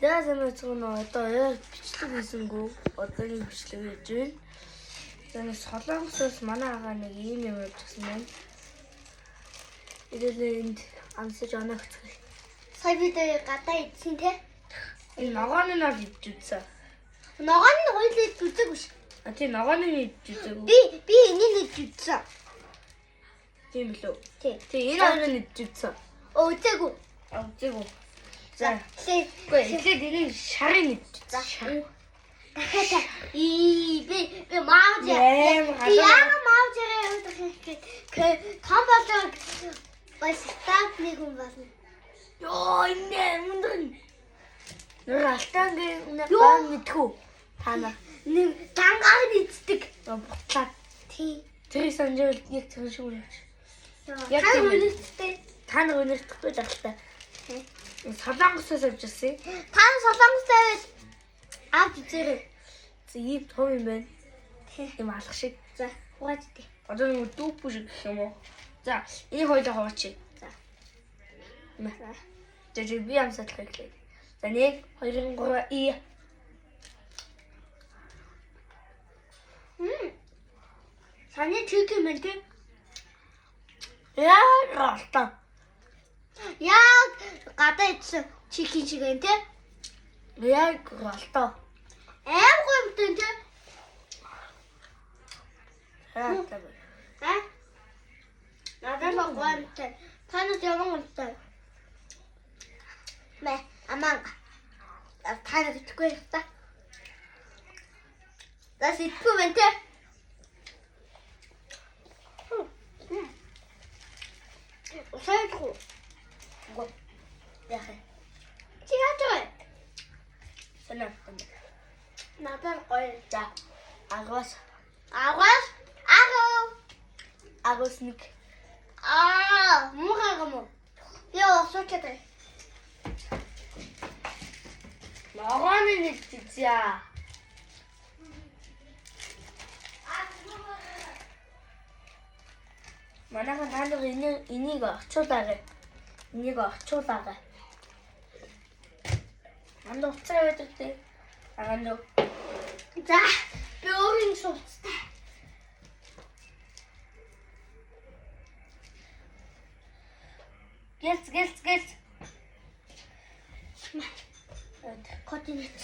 За сайн байцгаана уу? Одоо яг бичлэг хийсэнгүү. Одоо нэг бичлэг хийж байна. За нэг Солонгосоос манай агаа нэг ийм юм явуулчихсан байна. Ирэлээ энд амсаж оногцгоо. Сая бид гадаа идсэн те. Энэ ногооны нь бол идэж үзсэн. Ногоон нь хоёул идэж үзээгүй биш. А тий ногооны нь идэж үзээгүй. Би энийг идэж үзсэн. Тийм билүү? Тий. Тий энэ хоёрыг нь идэж үзсэн. Өө үзээгүй. А үзээгүй. За Тэгэхээр үгүй эхлээд энийг шарын идэж үзсэн. Шар. дахиад ии би би мааж Амар би халуун. яага мааж явах юм бэ? Том болоо бас стат нэг хүн болно. Йоо энэ өндөр нь. Нөр алтангийн үнэ Йоо. ган мэдхүү. Та нар Нэг дангаар нь иддэг. бутлаа. Тий. Тэр санжаал яг тэр шиг үнэ. Яг Яг тийм. үнэтэй. Та нар өнөртөхгүй жаргалтай. Солонгосоос авчихсан. Та Солонгос байвал авч үзээрэй. За ийм том юм байна. Тий. Ийм алх шиг. За хувааж идэ. Одоо нэг дүүпүү шиг гэх юм уу? За энийг хоёлоо хуваачи. За. Мэ. За жи би амсаалах эхлэв. За 1 2 3 и Мм. Саны чикен мэн тий. Яа ролта. Яг гадаа идсэн чикен шиг юм тий. Яг ролта. Аим гоё юм тий. Аа та. А? Надад л гоё юм тий. Та нар ямар юмтай? Мэ аман. Та нар идэхгүй юм та. За идэхгүй мэн тий. Усаалгүй. Го. Яах вэ? Чи яаж вэ? Санаа. Надад гоё. За агаас Агаас агав. агаас нэг Аа, муухай юм уу? Яа, асуучихад байна. ногооны нэг зя. Манайхан та нар энийг орчуулаарай. Энийг орчуулаарай. Манд уцаа байдаг тий. Агаанд За, би өөр юм сууцтай. гэлц гэлц гэлц. Кодинет.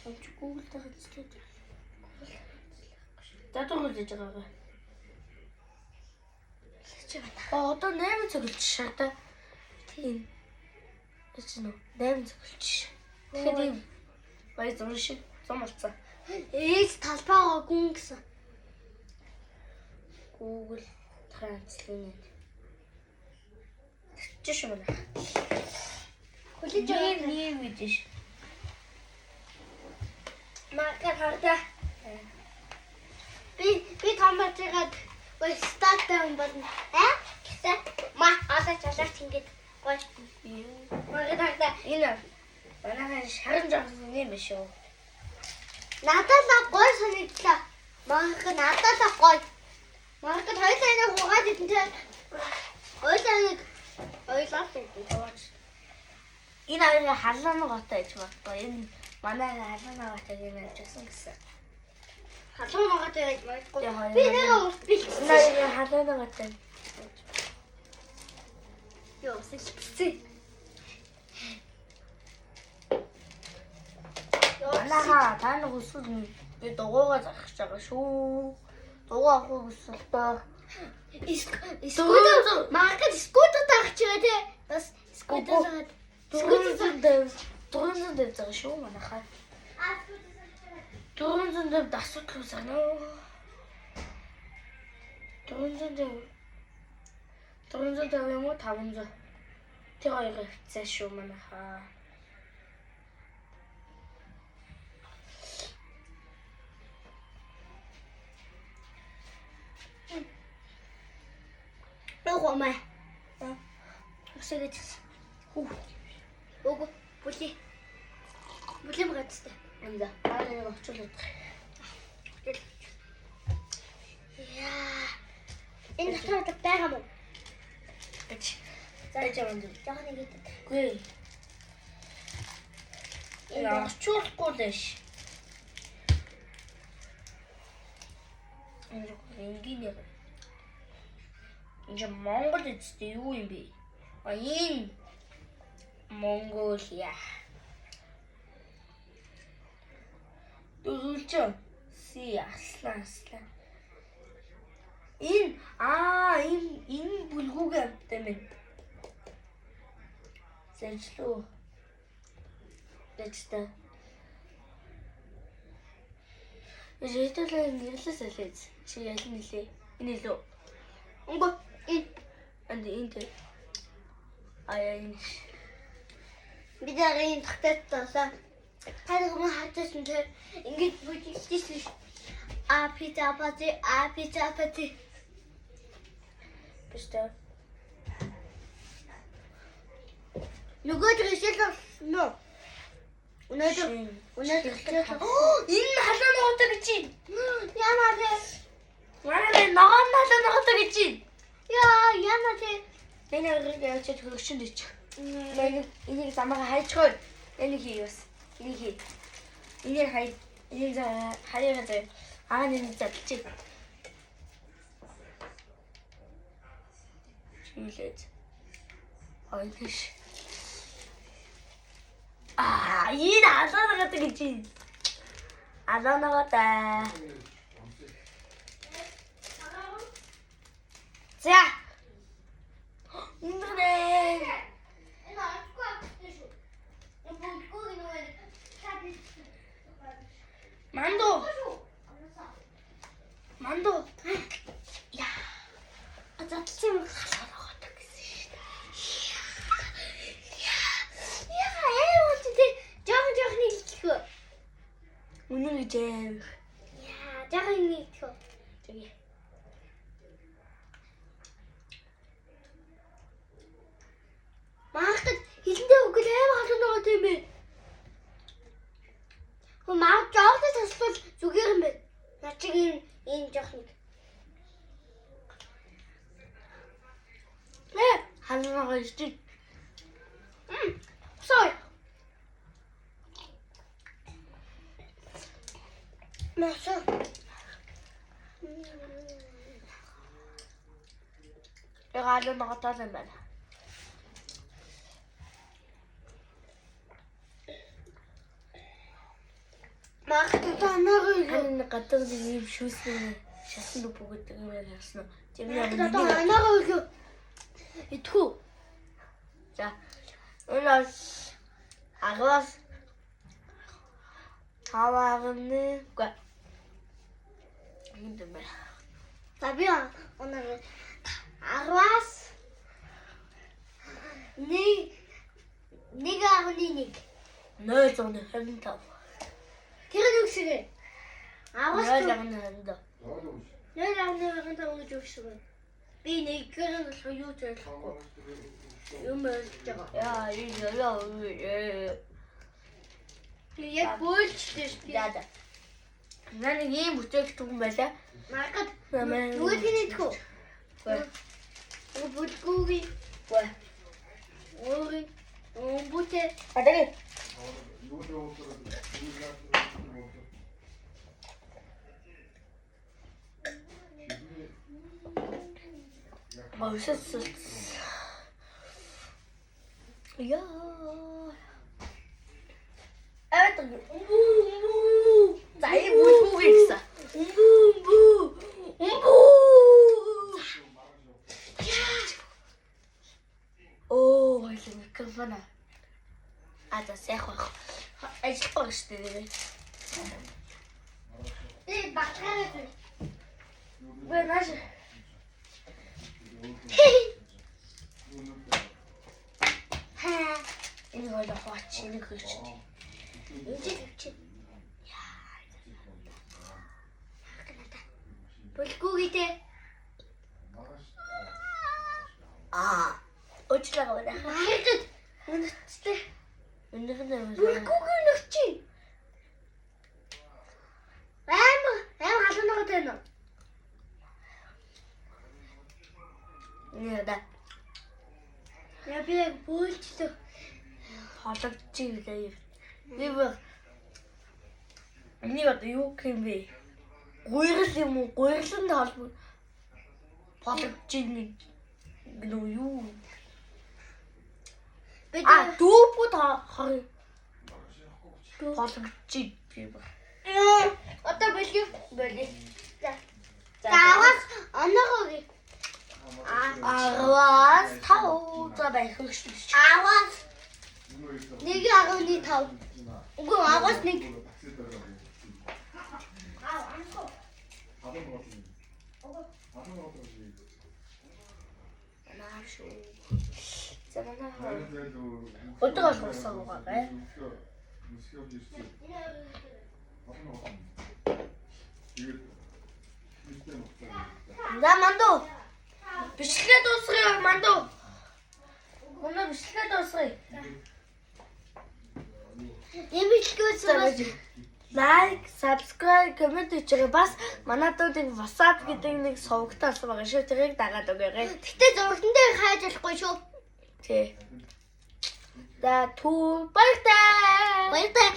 Энд Google дээр хэвчээд. За дургуул хийж байгаа. Чи байна. А одоо 8 цаг болчих та. Тийм. Эч нөө 8 цаг болчих. Тэгэхээр ийм баяр зам шиг зам болцсон. Ээж талбайгаа гүн гэсэн. Google Translate. Чиш юм байна. Хүлээж Ийм аваад. ийм гэж ш. Макар хардаа. Би том бацгаад гой статтай хүн болно. Аа? Гэтэ ма алаач алаач ингэж гой. Макар хардаа. Энэ манайхан шаран жоохсон юм биш үү? Надад л гой санагдлаа. Макар надад л гой. Макар хоёулаа нэг хугаад идэн тэ. Хоёулаа нэг хоёулаа л идэн. Хаваач. Энэ хоёрын халуун готой гэж боддоо. Энэ манай халуун готой юм авчихсан гэсэн. Халуун готой байж магадгүй. Яг Би нэг урт Энэ бэлтсэн. хоёрын халуун готой. Йоо, сэлтсэн. Манайхаа та нар хүсвэл би дугуугаа зарах гэж байгаа шүү. Дугуй авах хүсвэл тоо. Скутер маркет скутер тарч байгаа тий. Бас скутер саад. 450 450 байгаа шүү манайхаа. 450 асуудал үүсгэнэ. 450 450 юм уу 500. Тэр хоёрыг хэвцээ шүү манайхаа. Нөгөө маа. Усаа гэж. Хүү. Үгүй бүлээ. Бүлээ мгацтай. Анда. Аа нэг орчуулаад. Яа. Энэ дотор байгаа мó? Гэж. За жаа юм. Жохон нэг идэт. Үгүй. Энэ орчуулахгүй л ш. Энэ энгийн яг. Энэ Монгол эцтэй юу юм бэ? А энэ Монголиа. Дөрвөлжин. Си аслан аслан. Энэ энэ энэ бүлгүүгээ амттай мэн. Зажлуу. Зажтай. Житэл нэрлээс алиж. Чи яль нэлээ. Энэ илүү. Үгүй энэ Энд энэ тэр. Аа энэ. бид нарийн тогтоолтоосоо харин хүмүүс хатсан тэр ингэж бүжиглэжсэн ш. А пицца пати а пицца пати Биш тэ. Нөгөө жишээл нөө. Өнөөдөр өнөөдөр Энэ халуун ногоотой гэж чинь. Яна тэ. Манай ногоон халуун ногоотой гэж чинь. Яа, яна тэ. Энэ агрыг явуулж хөрөгчөнд ичих. Энийг энийг замаагаа хайчихгүй. Энийг хий бас. Энийг хий. Энийг хай. Энийг харьяага заяа. Аа нэг задлчих. Чийлээд. Ойш. Аа, энэ алаа нагадаг гэж чинь. Алаа нагатай. За. Өндөр. Энэ аргагүй авчихсан шүү. Энэ бүлгүүг нөгөө цаад Манду. шүү. Манду. Яа. Задлсан юм. Халаа ногоотой гэсэн шүү дээ. Яа, яа бол тэ жоохон жоохон нийлэх үү? Үнэн гэж аим. Яа, жоохон нийлэх үү? Тэгээ. Маахад хилэндээ өгөл амар халуун байгаа юм бэ? Хөө маа жоохтой таслал зүгээр юм байна. Наа чиг энэ энэ жоох нэг. Нэ, халуун ногоо шүү. Мм. Sorry. Маса. Яг халуун ногоотой юм байна. Маахад одоо анаагүй. Харин гадар нэг юм шүүсэн шасан нүг бүгд юм яг яасан уу? Тийм Маахад юм. одоо анаагүй. Идэхүү. За. Өнөө агаас таваарны гэ. Энд юм байна. За би өнөр 10-аас 1 1.1. 0.25. Тэр нь юу гэсэн бэ? 10-аас 0.25. 0.25 гэж юу гэсэн бэ? Би нэггээр нь болохоор юу ч ойлгохгүй. Юм ойлгож байгаа. Яа, яа, яа. Би яг бөөлжлээ шүү За дээ. за. Наа нэг ийм бүтээгдэхүүн байлаа. Маркад Намайг- юу гинэдэх үү? Үгүй. Бүлгүүгийн Үгүй. өөрийн өмбүтэ А тэгээ Мөсөс. Яа. Эвэ өмбүү өмбүү. За ийм бүлгүүгээ гэсэн. Өмбүү өмбүү. Өмбүү. Оо, баялаа микрофон. А за сайхан байх. Ажиллахгүй шүү дээ. Би батгаараа. Би нааш. Хаа. Энийг ойлоо хооч, энийг хөөч. Энд тавьчих. Бүлгүүгээ те. Аа. Уучлаарай байна. Маркад өнөцтэй. Өнөөх нь Бүлгүүгээ өнөч. Амар амар халуун байгаа тань уу? Нэ да. яг бөөлжлөө. Хологчих лээ. Би бүр энийг одоо юу гэх юм бэ? Гуйрал юм уу? Гуйрлан холбо болгож нэг гэнэ юу? Би А дүүбүүд хор болгож би бүр. Одоо бэлгээ Бэлээ. За. За. Даваас оноогоо. 10-аас 5 за байх шүү. 10-аас 1.5. Үгүй 10-аас 1. Наа шүү. За манай өдөр болох усаа уугаарай. За мандуу. Бичлэгээ дуусгая мандуу. Манай бичлэгээ дуусгая. Энэ бичлэгээ Like, subscribe, comment хийчихээ. Бас манай дүүдийг WhatsApp гэдэг нэг сувагтай болсон байгаа шүү. Тэрийг дагаад өгөөрэй. Гэтэ зурган дээр хайж болохгүй шүү. Тий. За түр баяртай. Баяртай.